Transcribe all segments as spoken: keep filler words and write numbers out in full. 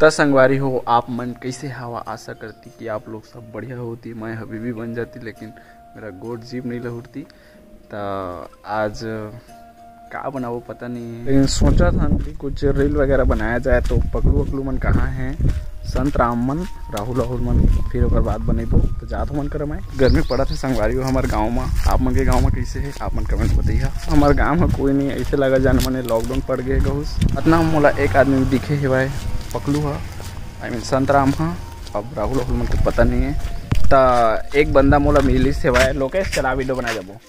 त संगवारी हो, आप मन कइसे हवा? आशा करती कि आप लोग सब बढ़िया होती। मैं अभी भी बन जाती, लेकिन मेरा गोड़ जीभ नहीं लहुरती। त आज का बनाबो पता नहीं है, लेकिन सोचा था कि कुछ रील वगैरह बनाया जाए। तो पकलू वकलू मन कहाँ हैं, संत राम मन, राहुल राहुल मन, फिर ओकर बाद बनेबो। तो जात हो मन कर मैं, गर्मी पड़त है संगवारी हो हमर गाँव में। आप मन के गाँव में कैसे है, आप मन कमेंट में बताइए। हमर गाँव में कोई नहीं, ऐसे लगा जान मने लॉकडाउन पड़ गए गहुस। अतना मोला एक आदमी दिखे हेवाय, पकलू हा, आई मीन संत राम हा। अब राहुल राहुल मन के पता नहीं है। त एक बंदा मोला मिलिस हेवाय, लोकेश चला वीडियो बना जाबो।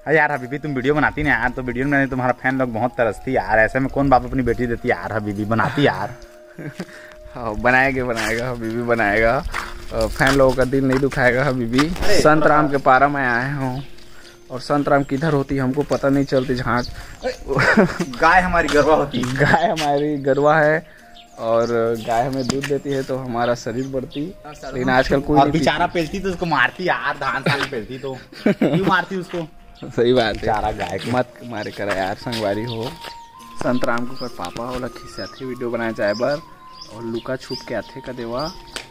अरे यार हबीबी, तुम वीडियो बनाती ना यार, तो वीडियो में तुम्हारा फैन लोग बहुत तरसती यार। ऐसे में कौन बाप अपनी बेटी देती यार? हबीबी बनाती यार। हाँ, बनाएगा, बनाएगा, हबीबी बनाएगा। अ, फैन लोगों का दिल नहीं दुखाएगा हबीबी। संत राम के पारा में आए हूँ, और संत राम किधर होती हमको पता नहीं चलती। झांक गाय हमारी गरवा होती। गाय हमारी गरवा है, और गाय हमें दूध देती है तो हमारा शरीर बढ़ती। लेकिन आजकल कोई और नहीं बेचारा पीता। पेलती तो उसको मारती यार, धान साल पेलती तो क्यों मारती उसको? सही बात है। बेचारा गाय को। मत मारे करा यार संगवारी हो। संत राम के ओकर पापा ओला खिसियाथे वीडियो बनाए जाए बर, और लुका छुप के आथे का देवा।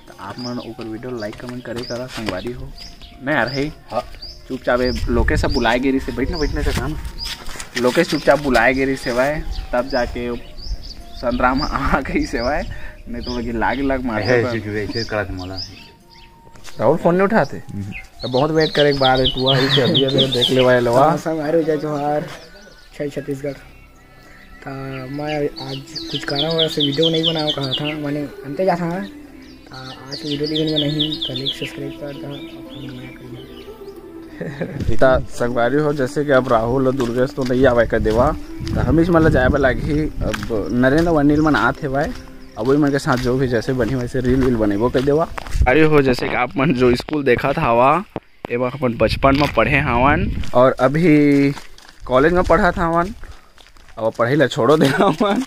तो आप मन ओकर वीडियो लाइक कमेंट करे करा संगवारी हो। नहीं यार है। हाँ। चुपचाप ए लोकेश अब बुलाए गे रहिस हे, बैठ ना, बैठ ना, का ना। लोकेश चुपचाप बुलाए गे रहिस हेवाय, तब जाके संत राम आ गइस हेवाय, नहीं तो लगे लाग लाग मारते ऐसे, पर। ऐसे, ऐसे करत मोला। राहुल फोन नहीं उठाते? हम्म। तो बहुत वेट करे एक बार, एक हुआ, इसे अभी, अभी देख लेवाय लेवा। हाँ, संगवारी हो जय जोहार, जय छत्तीसगढ़। त मैं आज कुछ कारणवश से वीडियो नहीं बनाओ कहा था, मैंने अंते जा था। त आज वीडियो देखने में नहीं, तो लाइक सब्सक्राइब कर दा, अपन नया करिए। त संगवारी हो, जैसे कि अब राहुल और दुर्गेश तो नहीं आवे कर देवा, तो हम इस मतलब जाए बर लागही। अब नरेंद्र और अनिल मन आत हेवाय, अब वही मन के साथ जो भी जैसे बनी वैसे रील वील बनेबो कर देवा। अरे हो, जैसे कि आप मन जो स्कूल देखा था हवा, एमा अपन बचपन में पढ़े हावन और अभी कॉलेज में पढ़त हावन, अब पढ़ाई ला छोड़ो दे हावन।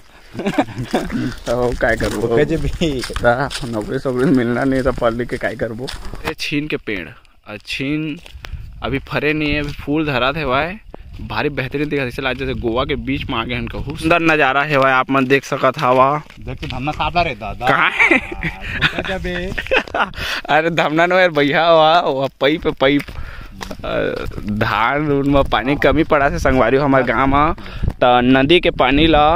तो काय करबो? ओके जी भी। ता नौकरी सोकरी मिलना नहीं तो पढ़ लिख के काय करबो? ए छीन के पेड़, आ छीन अभी फरे नहीं है, अभी फूल धरत हेवाय, भारी बेहतरीन दिखत हे। ऐसे लाग जैसे गोवा के बीच में आ गए हन कहूँ। सुंदर नजारा हेवाय, आप मन देख सकत हवा। देख तो धमना साफ ला रे दादा। कहाँ है? हाँ, तो क्या बे? अरे धमना नो यार भैया, वहाँ, वहाँ पाइप है, पाइप। अ, धान उन में पानी कमी पड़ा से संगवारी हो हमर गाँव में, त नदी के पानी ला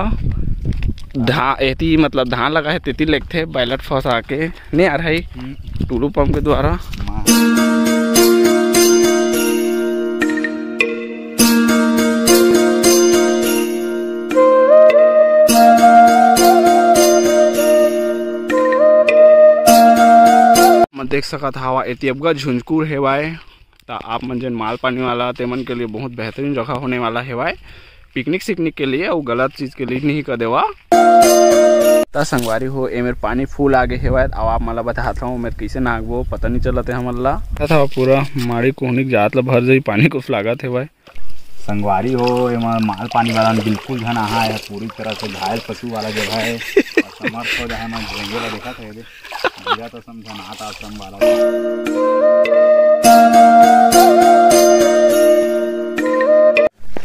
धा-, एती मतलब धान लगा है तेती लेगथे बैलट फंसा के, नहीं आ रहा है हम्म। टुलू पंप के द्वारा। माँ। मैं देख सकत हवा एती अबगा झुंझकुर हेवाय, त आप मन जेन माल पानी वाला ते मन के लिए बहुत बेहतरीन जगह होने वाला हेवाय। पिकनिक सिकनिक के लिए अउ गलत चीज के लिए नहीं कर देवा। त संगवारी हो, ए मेर पानी फुल आगे हेवय। अब आप मन ला बतात हव, मेर कइसे नागबो, पता नहीं चलत हे हमन ला। त पूरा माड़ी कोहनी के जात ला भर जाई, पानी कुछ लागत हेवय। संगवारी हो, एमा माल पानी वाला बिल्कुल झन आहा है, पूरी तरह से घायल पशु वाला जगह है। और समर्थ हो जाए, मैं ढेंगे ला देखत हे, गिरा तो समझा ना था आश्रम वाला।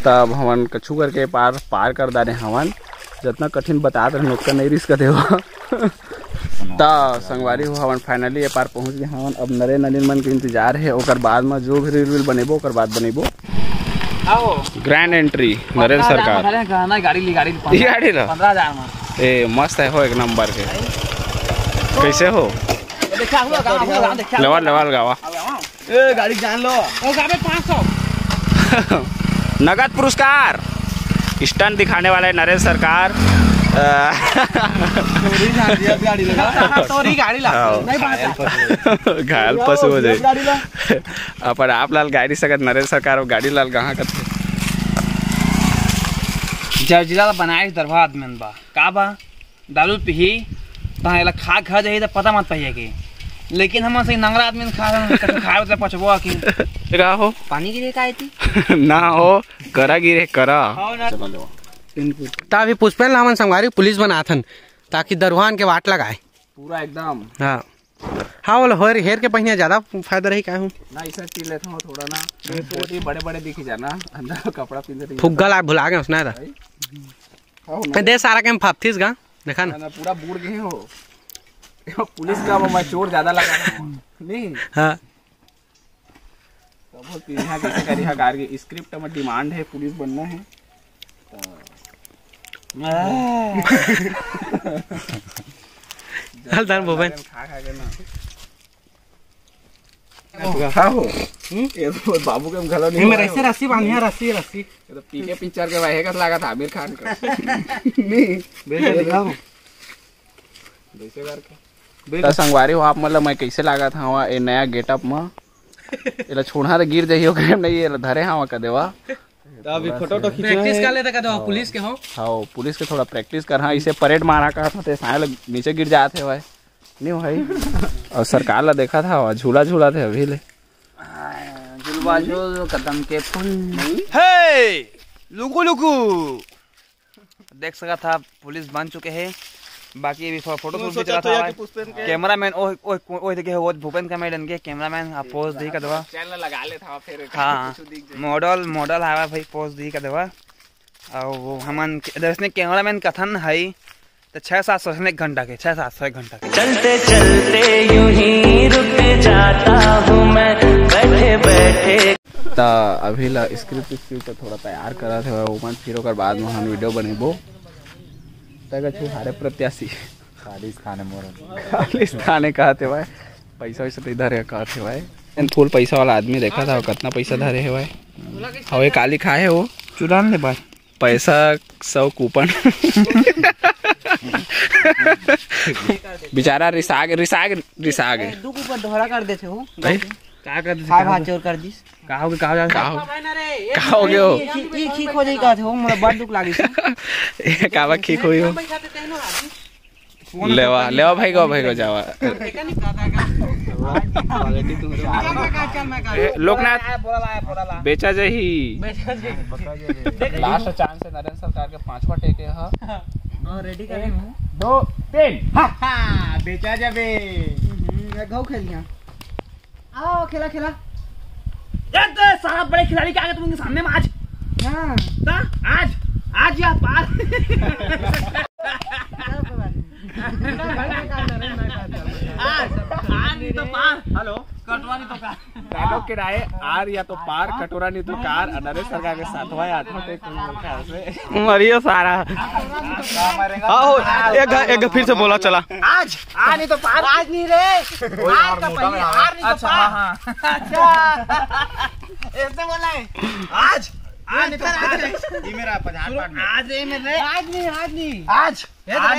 तब हमन कछु करके पार, पार कर डारे हवन। जतना कठिन बतात रहन, ओतना नहीं रिस्क देवा। त संगवारी हो, हमन finally ये पार पहुंच गए हवन। अब नरेन नलिन मन के इंतजार है, ओकर बाद में जो भी reel वील बनेबो, ओकर बाद बनेबो। आओ। Grand entry, नरेन सरकार। गाड़ी ली, गाड़ी ली, ये गाड़ी ला? पन्द्रह हजार में। ए, मस्त है हो, एक नंबर के। कैसे हो? देखा हुआ, गाँव, हुआ, गाँव, देखा लेवल, हुआ। लेवल गावा। ए, गाड़ी जान लो। ओ, गाड़ी पाँच सौ। नगद पुरस्कार, stunt दिखाने वाला है नरेश सरकार। अ, तोरी जान दिया गाड़ी लगा। तोरी गाड़ी ला। हाँ। नहीं बात है। घायल पसु हो जाए। गाड़ी ला। अपन आप लाल गाड़ी सकत नरेश सरकार, गाड़ी लाल कहाँ करते? जर्जिला ला बनाए दरबार आदमी बा। का बा? दारू पीही, तहाँ एला खा, खा जाही, त पता मत पाइए के। लेकिन हमन से नंगरा आदमी खा, खा, खा, मतलब, पचबो आके। का हो? पानी गिरे का एती? ना हो, करा गिरे, करा। हाँ, ना। त अभी पुष्पेन ला हमन संगवारी पुलिस बनाथन, ताकि दरुहान के वाट लगाए। पूरा एकदम। हाँ। हाँ, बोलो, हेर, हेर के पहिने ज्यादा फायदा रही, का हूँ? ना, इसे टी लेता हूँ थोड़ा ना। ये बड़े, बड़े दिखी जाना, अंदर कपड़ा पिंध रही है। फुग्गा ला भुला गए उसने दा। भाई। हाँ, ए, दे सारा के हम फापथिस गा। देखा ना। ना, पूरा बूड़ गए हो। पुलिस का वो मैं चोर ज्यादा लगा रहा हूँ। नहीं। हाँ। तो बोल, तू यहाँ कैसे करी, हाँ, कार की स्क्रिप्ट में डिमांड है, पुलिस बनना है। तो हल धन भूपेन। खा खा के ना। हाँ हो। हम्म? ये तो बाबू के हम घलो नहीं नहीं, मेरा हुआ ऐसे है। रस्सी बांधी है, रस्सी, रस्सी। ये तो पीके पिक्चर के भाई है, कस लगा था आमिर खान का। नहीं। बेटा दिखाओ। वैसे करके। त संगवारी हो, आप मतलब मैं कैसे लागत हवा ए नया गेटअप म? एला छोड़हा त गिर जाही, ओकरे नहीं, एला धरे हवा का देवा। तो अभी फोटो तो खींचना प्रैक्टिस है। कर लेते का देवा, पुलिस के हो। हाँ, पुलिस के थोड़ा प्रैक्टिस कर, हाँ, इसे परेड मारा का था, ते साले लोग नीचे गिर जाते हवय। नहीं भाई। और सरकार ला देखा था, झूला झूला थे अभी ले। झुलवा झुल कदम के फूल। हे, लुकु लुकु। देख सकत हा, पुलिस बन चुके हे। बाकी अभी थोड़ा फोटो शूट भी चलत हवय। कैमरामैन, ओह, ओह, ओह, देखे, वो भूपेंद्र का मैडम के कैमरामैन, आप पोज दी का दवा। चैनल लगा ले था फिर। हाँ, कुछ दिख जाए। मॉडल, मॉडल हवा भाई, पोज दी का दवा। और वो हमन के, जैसे कैमरामैन कथन है, तो छः सात सौ एक घंटा के, छः सात सौ एक घंटा के। चलते चलते यूं ही रुक जाता हूँ मैं, बैठे बैठे। त अभी ला स्क्रिप्ट, स्क्रिप्ट थोड़ा तैयार करत हवय, ओमन फिर ओकर बाद में हम वीडियो बनेबो। त कछु हारे प्रत्याशी। खालिस्तान है मोर। खालिस्तान है कहत हवय, पैसा वैसा तो इधर है कहत हवय। एन फुल पैसा वाला आदमी देखा था, कितना पैसा धरे हवय। हवे काली खाए है वो। चुरान ले बात। पैसा सौ कूपन। बेचारा रिसाग, रिसाग, रिसाग। ए, दू कूपन दोहरा कर देते हो। भाई? का कर देते, का भाई? चोर कर दिस। का हो गया, का हो गया? का हो? का हो गया हो? ये खी-, ये खींच हो जाई का थे हो, मोला बड़ दुख लागिस। ये काबर खींच होई हो? लेवा, लेवा भाई गो, भाई गो जावा। ए, लोकनाथ, बेचा जाही। लास्ट चांस है नरेंद्र सरकार के, पांचवा टेक है। हाँ, रेडी कर रहे हूँ। दो, तीन। हा, हा, बेचा जाबे। हम्म, ये घाव खेल गया। आओ, खेला, खेला। ए, तो सारा बड़े खिलाड़ी के आगे तुम उनके सामने में आज। हाँ। ता, आज, आज या पार। आज, आज नहीं तो पार। हेलो, कटवा नहीं तो पार। डायलॉग के राय, आर या तो पार, कटोरा नहीं तो कार, नरेश सरकार के सातवां या आठवां टेक। मरियो सारा। आओ, एक घ-, एक घ-, फिर से बोला, चला। आज, आज नहीं तो पार। आज नहीं रे। आज का पहले, आज नहीं तो अच्छा, पार। हाँ, हाँ। अच्छा। ऐसे बोला है। आज, आज नहीं तो पार। ये मेरा पचास पार्ट में। आज ये मेरे। आज नहीं, आज नहीं। आज। ये दे, आज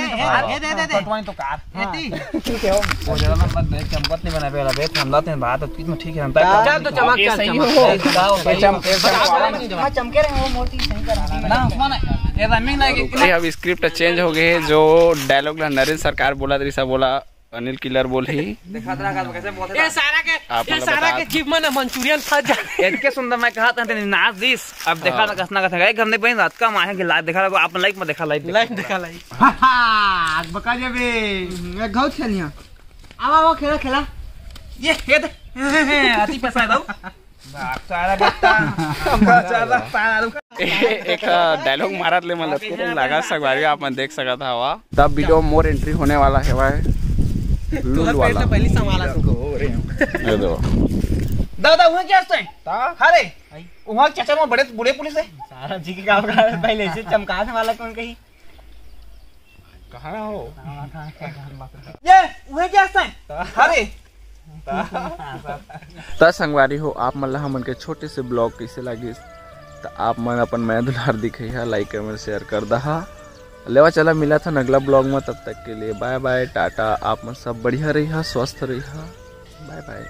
ये दे, ये दे, दे। पटवाई तो कार। ये ती। ठीक है, हो। वो जरा ना मत देख, चमकत नहीं बना पहला, देख, हम लाते हैं बात, तो कितना ठीक है, हम तक चल तो चमक, ये चल, सही चमक। हो। ये बताओ, ये चम-, ये चमक। हाँ, चमके रहे, वो मोटी सही कर रहा है। ना, सुन, ये रनिंग लाइक ये अब स्क्रिप्ट चेंज हो गई है, जो डायलॉग ला नरेंद्र सरकार बोला, तरीसा बोला, अनिल किलर बोल ही। दिखात रहा, कैसे बोलते ये सारा के, आप ये मतलब सारा बता के जीभ में ना मंचूरियन फंस जा। इतके सुंदर मैं कहा था, तेरी नाच दिस। अब देखा हाँ। ना, कसना, कसना, एक घंटे पहले रात का माहे के लाइव देखा, आप लाइव में देखा, लाइव देखा। लाइव देखा, लाइव। आज बका जाबे। हम्म, एक घाव खेलिया। आवा, आवा, खेला, खेला। ये, ये दे। अति पैसा है, बाबू। सारा बेटा। सारा, सारा। एक डायलॉग मारत ले, मतलब, के लगा, संगवारी, आप मन देख सकत हवा। तब वीडियो मोर एंट्री होने वाला है भाई। लूल वाला। पहली संभाला तुमको। ये दो। दादा, वहाँ क्या हंसते हैं? ता? अरे, वहाँ चाचा, वहाँ बड़े, बूढ़े पुलिस है। सारा जी के गाँव का पहले से चमकाने वाला कौन कही? कहाँ हो? ये, वहाँ क्या हंसते हैं? ता? अरे, त संगवारी हो, आप मन ला हमन के छोटे से ब्लॉग कइसे लागिस, त आप मन अपन मया दुलार दिखइहा, लाइक, कमेंट, शेयर कर दहा। लेवा चला, मिलत हन अगला ब्लॉग में, तब तक के लिए बाय बाय, टाटा। आप मन सब बढ़िया रहिहा, स्वस्थ रहिहा, बाय बाय।